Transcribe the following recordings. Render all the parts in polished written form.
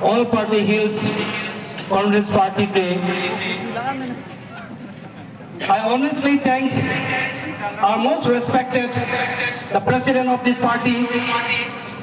All Party Hills Congress Party Day. I honestly thank our most respected, the president of this party,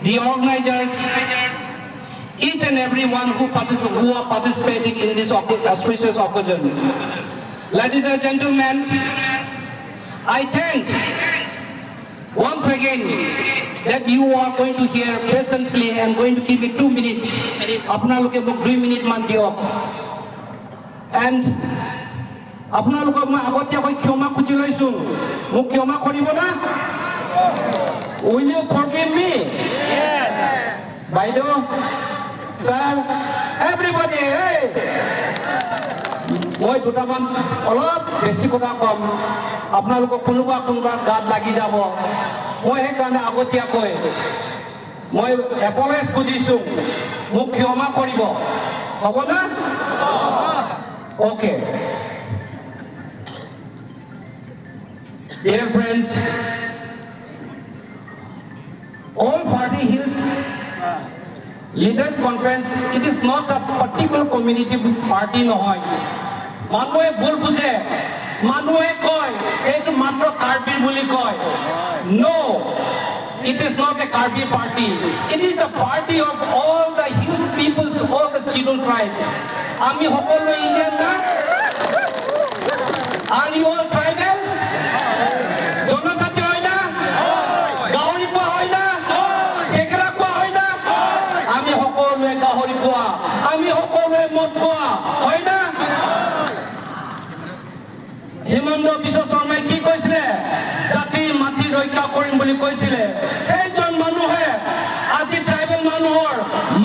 the organizers, each and every one who are participating in this auspicious occasion. Ladies and gentlemen, I thank once again that you are going to hear patiently and going to give me 2 minutes. আপোনালোকে মোক 2 মিনিটমান দিয়ক। And আপোনালোকক মই আগতীয়াকৈ ক্ষমা খুজি লৈছোঁ। মোক ক্ষমা কৰিব না? Will you forgive me? বাইদেউ, ছাৰ, এভৰিবডি। মই দুটামান অলপ বেছি কথা ক'ম, আপোনালোকক কোনোবা কোনোবা গাত লাগি যাব। মই সেইকাৰণে আগতীয়াকৈ মই এপলজাইজ খুজিছোঁ, মোক ক্ষমা কৰিব। হ'ব না? Okay. Dear friends, All Party Hills Leaders Conference, it is not a particular community party নহয়। মানুহে ভুল বুজে, মানুহে কয় এইটো মাত্ৰ কাৰ্বি বুলি কয়। No, it is not a Karbi party. It is the party of all the huge peoples, all the scheduled tribes. আমি সকলোৱে ইণ্ডিয়ান না? Are you all tribals? জনজাতি হয় না? গাহৰি খোৱা হয় না? থেকেৰা খোৱা হয় না? আমি সকলোৱে গাহৰি খোৱা, আমি সকলোৱে মদ খোৱা হয় না? হিমন্ত বিশ্ব শৰ্মাই কি কৈছিলে? জাতি মাটি ৰক্ষা কৰিম বুলি কৈছিলে। সেইজন মানুহে আজি ট্ৰাইবেল মানুহৰ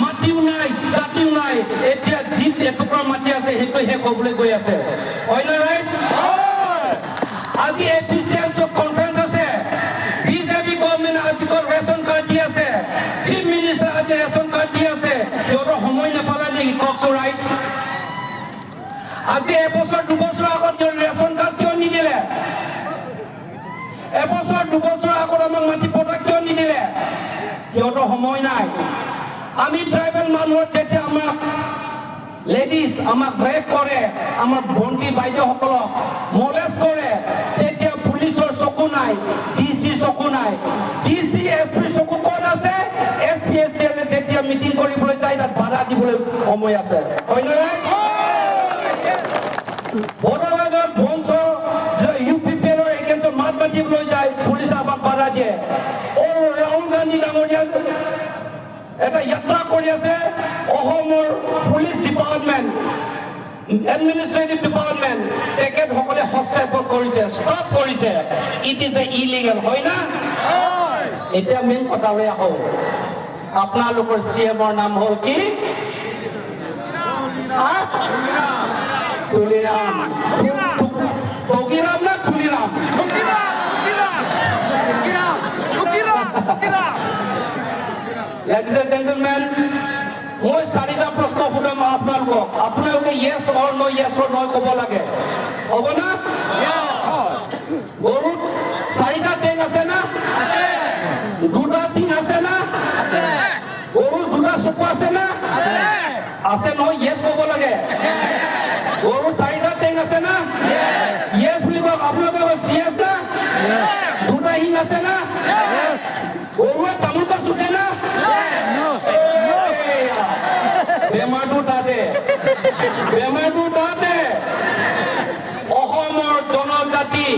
মাটিও নাই, জাতিও নাই। এতিয়া যি এটুকুৰা মাটি আছে, সেইটো শেষ হ'বলৈ গৈ আছে। হয় নে ৰাইজ? আজি A P C L conference আছে। বিজেপি গভৰ্ণমেণ্ট আজি ৰেচন কাৰ্ড দি আছে, চিফ মিনিষ্টাৰ আজি ৰেচন কাৰ্ড দি আছে। সিহঁতৰ সময় নাপালে নেকি? কওকচোন ৰাইজ। আজি এবছৰ 2 বছৰ আগত ৰেচন কাৰ্ড কিয় নিদিলে? এবছৰ 2 বছৰ আগত আমাক মাটি পটা কিয় নিদিলে? সিহঁতৰ সময় নাই। আমি ট্ৰাইবেল মানুহৰ যেতিয়া আমাক লেডিজ আমাক ৰেপ কৰে, আমাৰ ভণ্টি বাইদেউসকলক মলেষ্ট কৰে, তেতিয়া পুলিচৰ চকু নাই, ডি চি চকু নাই। ডি চি, এছ পি চকু ক'ত আছে? S P S C L যেতিয়া মিটিং কৰিবলৈ যায়, তাত বাধা দিবলৈ সময় আছে। হয় নে নাই? বড়োলেণ্ডত বঞ্চ ইউ পি পি এলৰ এগেইনষ্টত মাত মাতিবলৈ যায়, পুলিচে আমাক বাধা দিয়ে। অ' ৰাহুল গান্ধী ডাঙৰীয়া এটা যাত্ৰা কৰি আছে, অসমৰ পুলিচ ডিপাৰ্টমেণ্ট, এডমিনিষ্ট্ৰেটিভ ডিপাৰ্টমেণ্ট, তেখেতসকলে হস্তক্ষেপ কৰিছে, ষ্টপ কৰিছে। It is a illegal, হয় না? এতিয়া মেইন কথালৈ আহোঁ। আপোনালোকৰ চি এমৰ নাম হ'ল কি? হা? তুলিৰাম। টগিৰাম না তুলিৰাম? টুকিৰাম, টুকিৰাম, টুকিৰাম, টুকিৰাম। Ladies and gentlemen, মই চাৰিটা প্ৰশ্ন সুধিম আপোনালোকক। আপোনালোকে yes or no, yes or no ক'ব লাগে। হ'ব না? গৰুত চাৰিটা ঠেং আছে না? দুটা ঠেং আছে না? গৰুৰ দুটা চকু আছে না? আছে নহয়? য়েছ ক'ব লাগে। গৰুৰ চাৰিটা ঠেং আছে না? য়েছ বুলি কওক। আপোনালোকে চিয়েছ না? দুটা শিং আছে না? গৰুৱে তামোল গছ চুটে না? এইয়া, বেমাৰটো তাতে, বেমাৰটো তাতে। অসমৰ জনজাতি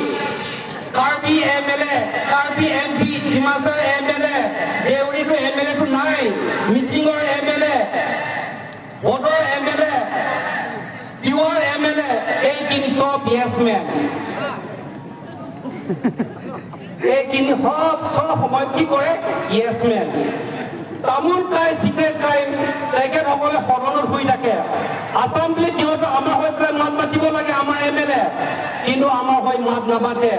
Karbi M L A, Karbi M P, ডিমাচাৰ এম এল এ, দেউৰীটো এম এল এটো নাই, মিচিঙৰ এম এল এ, বড়োৰ এম এল এ, তিৱাৰ এম এল এ, এইখিনি চব য়েছ মেন। এইখিনি চব চব সময়ত কি কৰে? য়েছ মেন। তামোল খাই, চিগাৰেট খাই তেখেতসকলে সদনত শুই থাকে। আছাম্বলিত সিহঁতে আমাৰ হৈ পেলাই মাত মাতিব লাগে, আমাৰ এম এল এ, কিন্তু আমাৰ হৈ মাত নামাতে।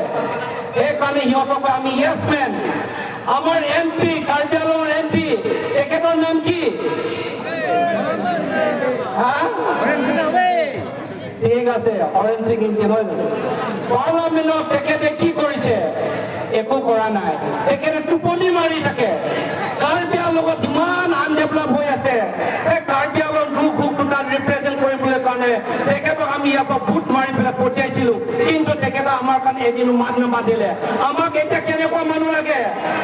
সেইকাৰণে সিহঁতক কয় আমি য়েছ মেন। আমাৰ এম পি, কাৰ্বি আংলঙৰ এম পি, তেখেতৰ নাম কি? হা, ঠিক আছে, হৰেণ সিং ইংতি নহয় জানো? পাৰ্লামেণ্টত তেখেতে কি কৰিছে? একো কৰা নাই। তেখেতে টোপনি মাৰি থাকে। কাৰ্বি আংলঙত ইমান আনডেভেলপ হৈ আছে, সেই কাৰ্বি তেখেতক আমি ইয়াৰ পৰা ভোট মাৰি পেলাই পঠিয়াইছিলো। কিন্তু তেখেতে আমাৰ কাৰণে এদিনো মাত নামাতিলে। আমাক এতিয়া কেনেকুৱা মানুহ লাগে?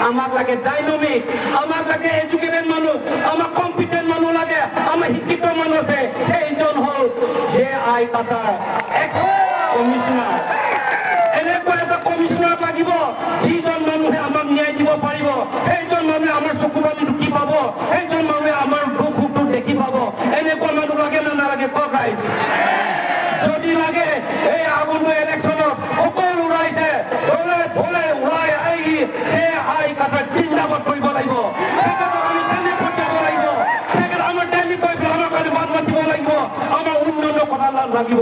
আমাক লাগে ডাইনামিক, আমাক লাগে এডুকেটেড মানুহ, আমাক কম্পিটেণ্ট মানুহ লাগে। আমাৰ শিক্ষিত মানুহ আছে, সেইজন হ'ল জে আই কাটাৰ, এক্স কমিশ্যনাৰ। এনেকুৱা এটা কমিশ্যনাৰ লাগিব, যিজন মানুহে আমাক ন্যায় দিব পাৰিব, সেইজন মানুহে আমাৰ চকু পানী ঢুকি পাব, সেইজন মানুহে আমাৰ দুখ সুখটো দেখি পাব। এনেকুৱা মানুহ লাগে নে নালাগে কওক ৰাইজ? যদি লাগে, এই আগন্তুক ইলেকশ্যনত সকলো ৰাইজে দলে দলে ওলাই আহি জে আই কাটাৰ জিন্দাবাদ কৰিব লাগিব। তেখেতক আমি দিল্লী পঠিয়াব লাগিব। তেখেত আমাৰ দিল্লী গৈ পেলাই আমাৰ কাৰণে মাত মাতিব লাগিব, আমাৰ উন্নয়নৰ কথা লাগিব।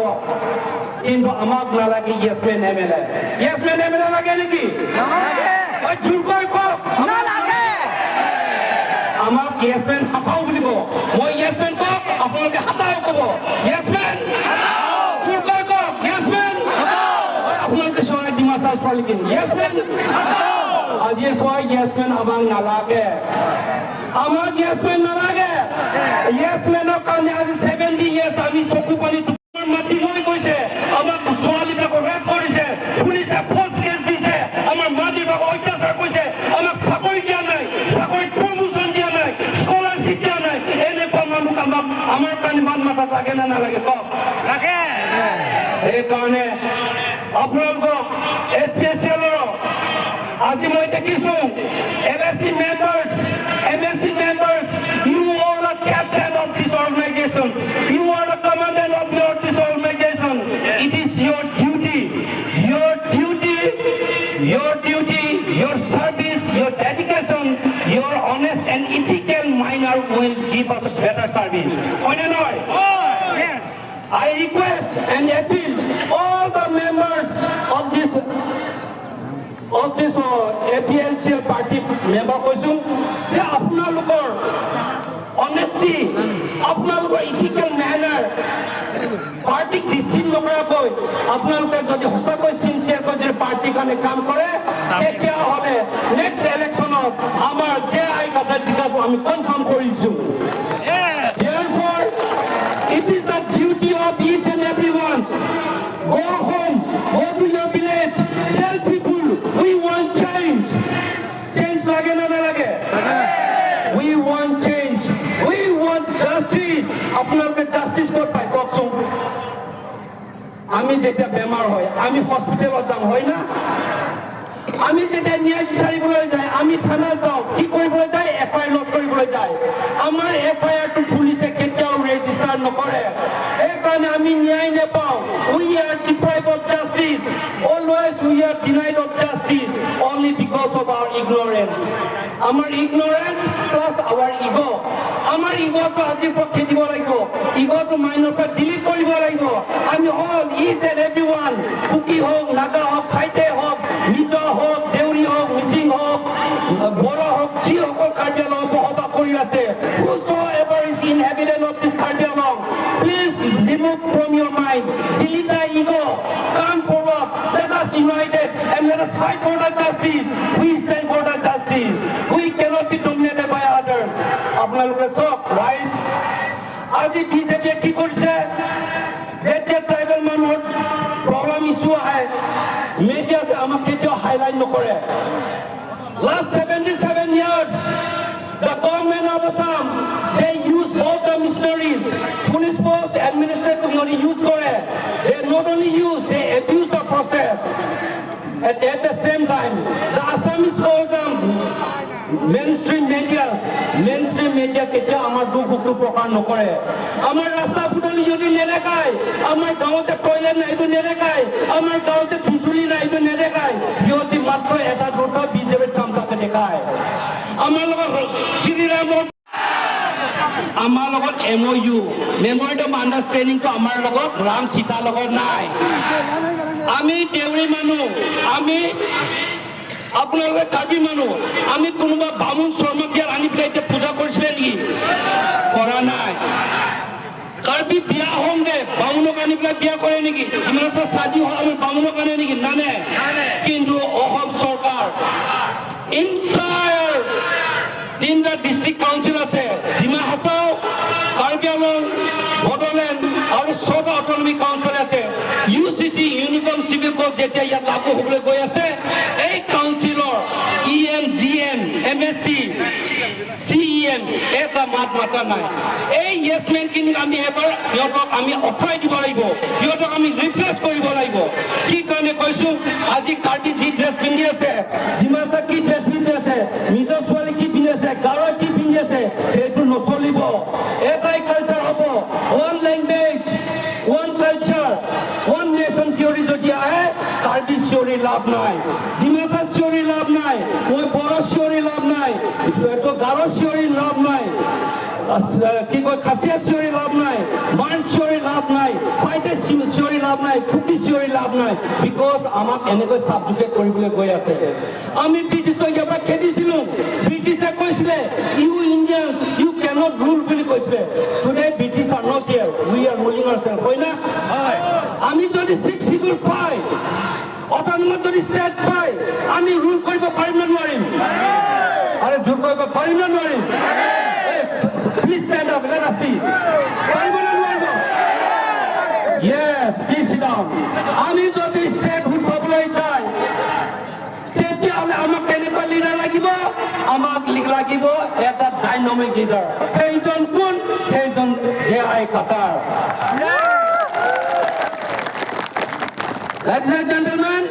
কিন্তু আমাক নালাগে য়েছমেন এম এল এ। য়েছমেন এম এল এ লাগে নেকি? ঐ, জোৰকৈ কওক। নালাগে। আমাক য়েছমেন হাতাও বুলিব। মই য়েছমেন কওক, আপোনালোকে হাতাও ক'ব। য়েছমেন, জোৰকৈ কওক, য়েছমেন। আপোনালোকে চৰাই ডিমাচা ছোৱালীখিনি, য়েছমেন। আজিৰ পৰা য়েছমেন আমাক নালাগে। আমাক য়েছমেন নালাগে। য়েছমেনৰ কাৰণে আজি 70 ইয়াৰ্ছ আমি চকু পানী মাটি লৈ গৈছে। আমাক ছোৱালীবিলাকক ৰেপ কৰিছে, পুলিচে ফল্ছ কেছ দিছে, আমাৰ মা দেউতাক অত্যাচাৰ কৰিছে, আমাক চাকৰি দিয়া নাই, চাকৰিত প্ৰমোচন দিয়া নাই, স্কলাৰশ্বিপ দিয়া নাই। এনেকুৱা মানুহ আমাক আমাৰ কাৰণে মাত মাতাত লাগে নে নালাগে কওক? লাগে। সেইকাৰণে আপোনালোকক এ পি এছ এলৰ আজি মই দেখিছো LAC members, MLC members, you are the captain of this organization, you are the commandant of your this organization. It is your duty, your duty, your duty, your service, your dedication, your honest and ethical manner will give us a better service. হয় নে নহয়? Yes. I request and appeal all the members of this APLCL party member কৈছো যে আপোনালোকৰ অনেষ্টি, আপোনালোকৰ ethical manner, পাৰ্টিক deceive নকৰাকৈ আপোনালোকে যদি সঁচাকৈ চিনচিয়াৰকৈ যদি পাৰ্টিৰ কাৰণে কাম কৰে, তেতিয়াহ'লে নেক্সট ইলেকশ্যনত আমাৰ জে আই কাটাৰ জিকাটো আমি কনফাৰ্ম কৰিছোঁ। Therefore, it is the duty of each and every one. Go home, go to your village, tell people we want change. Change লাগে না নালাগে? We want change. We want justice. আপোনালোকে justice ক'ত পায় কওকচোন? আমি যেতিয়া বেমাৰ হয়, আমি হস্পিটেলত যাম, হয় না? আমি যেতিয়া ন্যায় বিচাৰিবলৈ যায়, আমি থানাত যাওঁ। কি কৰিবলৈ যায়? এফ I R lodge কৰিবলৈ যায়। আমাৰ এফ আই আৰটো পুলিচে কেতিয়াও ৰেজিষ্টাৰ নকৰে। সেইকাৰণে আমি ন্যায় নেপাওঁ। We are deprive of justice, always we are denied of justice only because of our ignorance. আমাৰ ইগনৰেঞ্চ প্লাছ আৱাৰ ইগ'। আমাৰ ইগ'টো আজিৰ পৰা খেদিব লাগিব। ইগ'টো মাইণ্ডৰ পৰা ডিলিট কৰিব লাগিব। আমি all, each and every one, Kuki হওক, নাগা হওক, খাইতে হওক, মিজো হওক, দেউৰী হওক, মিচিং হওক, বড়ো হওক, যিসকল কাৰ্বি আংলঙত বসবাস কৰি আছে, whosoever is inhabitant of this Karbi Anglong, please remove from your mind, delete the ego, come forward, let us united and let us fight for the justice. We stand for the justice. We cannot be dominated by others. আপোনালোকে চাওক ৰাইজ, আজি বিজেপিয়ে কি কৰিছে? যেতিয়া tribal মানুহৰ problem issue আহে, মিডিয়া আমাক কেতিয়াও হাইলাইট নকৰে। Last 77 years, the government of Assam, they use both the machineries, police force, administrative সিহঁতি use কৰে। They not only use, they abuse the process. At the same time, the Assamese call them mainstream media. Mainstream media কেতিয়াও আমাৰ দুখ সুখটো প্ৰকাশ নকৰে। আমাৰ ৰাস্তা পদূলি যদি নেদেখায়, আমাৰ গাঁৱতে টয়লেট নাই এইটো নেদেখায়, আমাৰ গাঁৱতে বিজুলী নাই এইটো নেদেখায়। সিহঁতি মাত্ৰ এটা দুটা বিজেপিৰ চামচাকে দেখায়। আমাৰ লগত শ্ৰীৰামৰ আমাৰ লগত এমঅ'ইউ, মেমৰেণ্ডম আণ্ডাৰষ্টেণ্ডিংটো আমাৰ লগত ৰাম সীতাৰ লগত নাই। আমি দেউৰী মানুহ, আমি আপোনালোকে কাৰ্বি মানুহ। আমি কোনোবা বামুণ শৰ্মাক ইয়াত আনি পেলাই এতিয়া পূজা কৰিছিলে নেকি? কৰা নাই। কাৰ্বি বিয়া হওঁতে বামুণক আনি পেলাই বিয়া কৰে নেকি? ইমান চাদি হোৱা আমি বামুণক আনে নেকি? নানে। কিন্তু অসম চৰকাৰ ইণ্টায়াৰ তিনিটা ডিষ্ট্ৰিক্ট কাউন্সিল আছে, ডিমা হাছাও, কাৰ্বি আংলং, বডোলেণ্ড আৰু ছটা অট'নমাছ। অট'নমি কাউন্সিল আছে। ইউচিচি, ইউনিফৰ্ম চিভিল কোড যেতিয়া ইয়াত লাগু হ'বলৈ গৈ আছে, এই কাউন্সিলৰ EM, GM, MSc, CEM এটা মাত মাতা নাই। এই য়েছমেনখিনিক আমি এবাৰ সিহঁতক আমি আঁতৰাই দিব লাগিব, সিহঁতক আমি ৰিপ্লেচ কৰিব লাগিব। কি কাৰণে কৈছো? আজি কাৰ্বি যি ড্ৰেছ পিন্ধি আছে, ডিমাচা কি ড্ৰেছ পিন্ধি আছে, মিজো ছোৱালী কি পিন্ধি আছে, গাৰো কি পিন্ধি আছে, সেইটো নচলিব। এটাই কালচাৰ হ'ব, one language, one culture, one nation theory যদি আহে, কাৰ্বি চিঞৰি লাভ নাই, ডিমাচা চিঞৰি লাভ নাই, মই বড়ো চিঞৰি লাভ নাই, এইটো গাৰো চিঞৰি লাভ নাই, কি কয়, খাচীয়া চিঞৰি লাভ নাই, মান চিঞৰি লাভ নাই, ফাইটে চিঞৰি লাভ নাই, কুকি চিঞৰি লাভ নাই, because আমাক এনেকৈ ছাবজুগেট কৰিবলৈ গৈ আছে। আমি ব্ৰিটিছক ইয়াৰ পৰা খেদিছিলো। ব্ৰিটিছে কৈছিলে, "U Indian, U cannot rule" বুলি কৈছিলে। Today British are not here, we are ruling our self, হয় না? আমি যদি ছিক্স শিডিউল পাই, অট'নমাছ যদি ষ্টেট পাই, আমি ৰুল কৰিব পাৰিম নে নোৱাৰিম? আৰে জোৰ কৰিব পাৰিম নে নোৱাৰিম? Please stand up, let us see. পাৰিব নে নোৱাৰিব? Yes, please sit down. আমি যদি ষ্টেটহুড পাবলৈ যায়, তেতিয়াহ'লে আমাক কেনেকুৱা লিডাৰ লাগিব? আমাক লাগিব এটা ডাইনামিক লিডাৰ। সেইজন কোন? সেইজন J I Kathar. Ladies and gentlemen,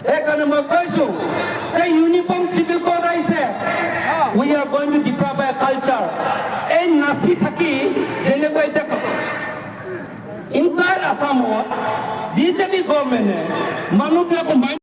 সেইকাৰণে মই কৈছো যে ইউনিফৰ্ম চিভিল কোড আহিছে, we are going to deprive a culture. এই নাচি থাকি যেনেকুৱা এতিয়া ইণ্টায়াৰ আছামত বিজেপি গভৰ্ণমেণ্টে মানুহবিলাকক মাইণ্ড